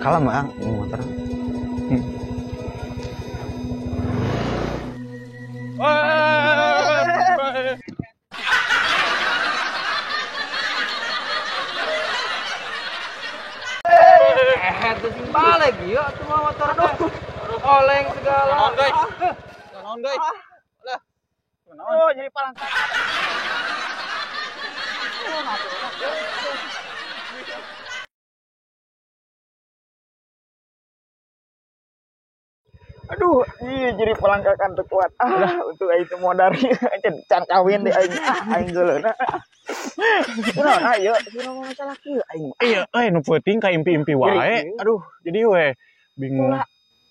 Kalem ah motor. Tuh balik ieu atuh mah motor teh. Oleng segala. Naon guys? Naon guys? Lah. Oh, jadi palangka. Aduh, iya jadi palangkakan teu kuat. Ah, untuk aing teu modar can kawin deh aing. Ah, aing geuleuna. Kunaon ayo, kunaon masalah kieu aing. Iya, euy nu peuting ka impi-impi wae. Aduh, jadi we bingung.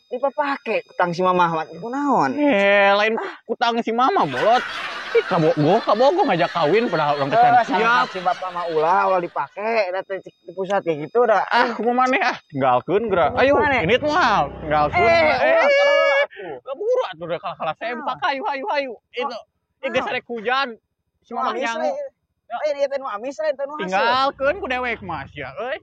Dipapake kutang si mama mah kunaon? Lain kutang si mama bolot. Ih, kabogo ngajak kawin padahal urang teh siap. Si bapak mah ulah dipake da teh di pusat kayak gitu dah. Ah, kumaha maneh ah, tinggalkeun geura. Ayo, ini moal, tinggalkeun. Kaburu atuh da kalah-kalah sempak hayu hayu hayu. Itu geus arek hujan. Si mama nyangu. Ieu teh nu amis lain teh nu hasil. Tinggalkeun ku dewek mah sia euy.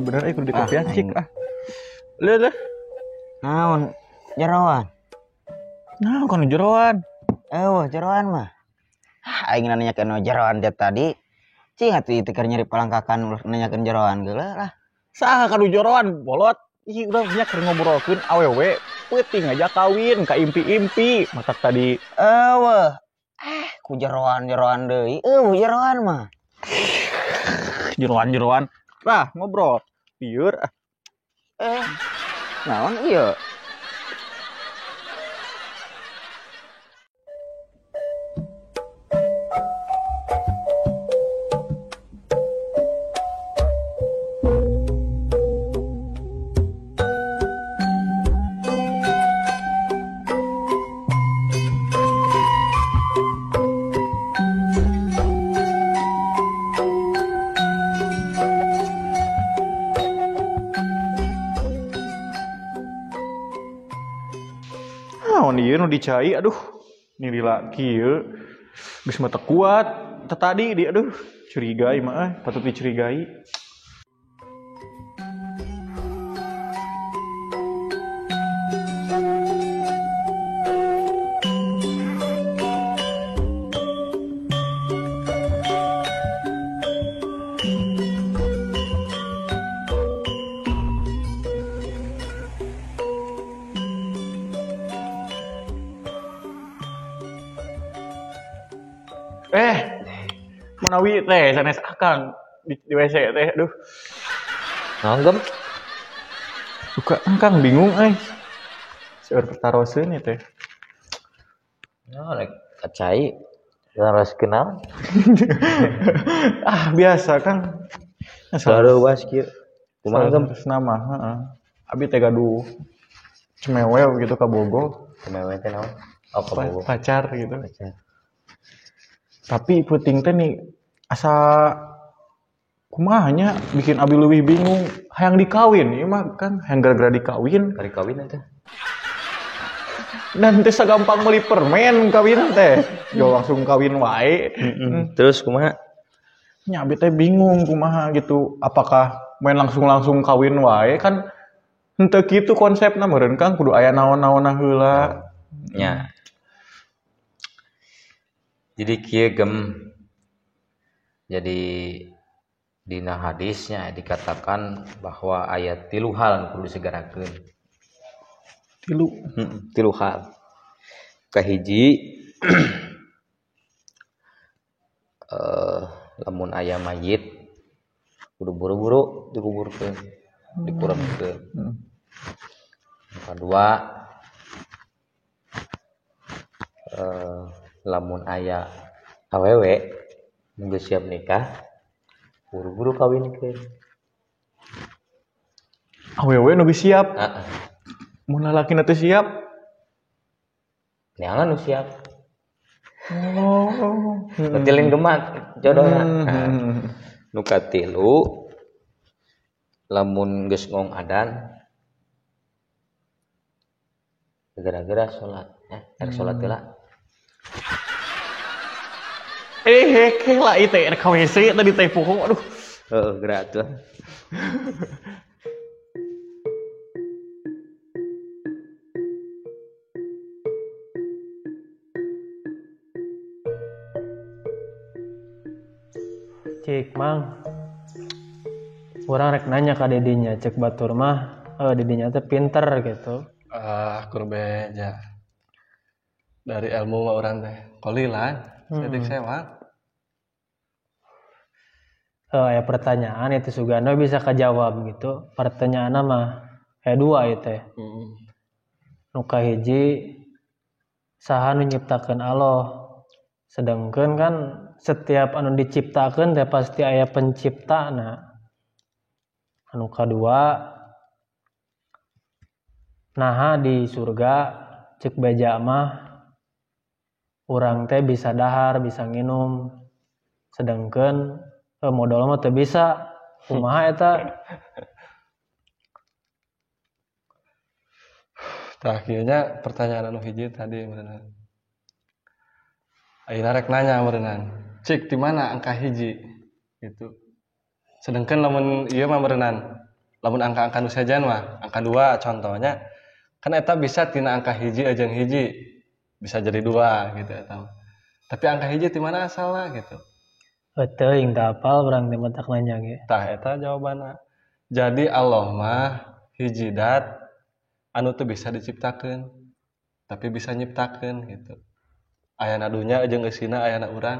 Bener kudu dikopian cik ah. Leuh leuh. Naon jeroan? Naon kana jeroan? Eueuh jeroan mah. Ah aing nanyakeun jeroan teh tadi. Cing atuh ieu teh keur nyeri palangkakan ulah nanyakeun jeroan geuleuh lah. Saha kanu jeroan bolot? Ih urang nya keur ngobrolkeun awewe peuting aja kawin ka impi-impi matak tadi. Eueuh. Ah ku jeroan-jeroan deui. Eueuh jeroan mah. Jeroan-jeroan. Lah ngobrol lieur ah. Naon ieu? Naon ieu nu dicai aduh nilila kieu geus mah teu kuat teh tadi di aduh curiga ieu mah patut dicurigai. Manawi teh sanes akang di WC teh aduh. Naon gem? Duka akang bingung euy. Seueur pertaroseun ieu teh. Nah, rek kacai harus kenal. Ah, biasa Kang. Baru was kieu. Kumaha gem? Nama heeh. Abi teh gaduh cemewew gitu ka Bogo. Cemewe teh naon? Oh, ka Bogo. Pacar gitu. Pacar. Tapi peuting teh nih asa kumaha nya bikin abi leuwih bingung hayang dikawin ieu mah kan hayang gara-gara dikawin. Kari kawin teh. Dan teh sagampang meuli permen kawin teh. Jo langsung kawin wae. Terus kumaha? Nya abi teh bingung kumaha gitu. Apakah main langsung-langsung kawin wae kan henteu kitu konsepna meureun Kang kudu aya naon-naonna heula. Nya. Jadi kieu gem. Jadi dina hadisnya dikatakan bahwa ayat tilu hal nu kudu disegerakeun. Tilu. Tilu hal. Kahiji lamun aya mayit kudu buru-buru dikuburkeun, dikurangkeun. Kadua lamun aya awewe nu geus siap nikah buru-buru kawinkeun. Awewe nu geus siap. Heeh. Mun lalakina teu siap. Neangan nu siap. Oh. Berarti lain gemat jodohna. Nah, nu katilu lamun geus ngong adan gara-gara salat ya, rek salat heula. Hek lah ieu teh rek ka WC tadi teh poho aduh. Heeh, geura atuh. Cik, Mang. Urang rek nanya ka dedinya, cek batur mah, dedinya teh pinter gitu. Ah, kur beja. Dari ilmu mah urang teh kolilan, saeutik sewang. Aya pertanyaan itu sugana bisa kajawab gitu. Pertanyaanna mah aya dua ieu teh. Nu kahiji saha nu nyiptakeun Allah. Sedangkan kan setiap anu diciptakeun teh pasti aya penciptana. Anu kadua naha di surga cek beja mah urang teh bisa dahar, bisa nginum. Sedangkan modal mah teu bisa. Kumaha eta? Terakhirnya pertanyaan anu hiji tadi beneran. Ayeuna rek nanya meureunan. Cik di mana angka hiji gitu. Sedangkan lamun ieu mah meureunan, lamun angka-angka nu sejen mah, angka 2 contohnya kan eta bisa tina angka hiji jeung hiji bisa jadi 2 gitu eta. Tapi angka hiji di mana asalna gitu. Teuing teu apal urang teh matak nanya ge. Tah eta jawabanna. Jadi Allah mah hiji dat anu teu bisa diciptakeun tapi bisa nyiptakeun gitu. Ayana dunya jeung eusina ayana urang.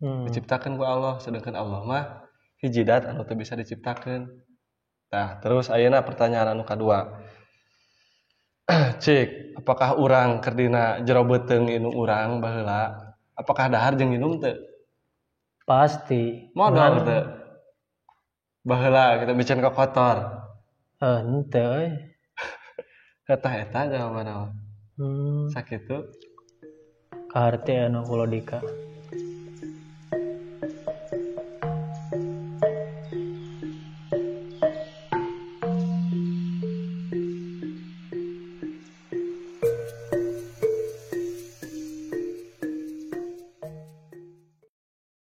Diciptakeun ku Allah, sedangkan Allah mah hiji dat anu teu bisa diciptakeun. Tah, terus ayeuna pertanyaan anu kadua. Cik, apakah urang keur dina jero beuteung indung urang baheula, apakah dahar jeung nginum teu? Pasti. Modal teu? Baheula kita bican kotor. Henteu euy. Tah eta jawabanna. Sakitu. Kaharti anu ku logika.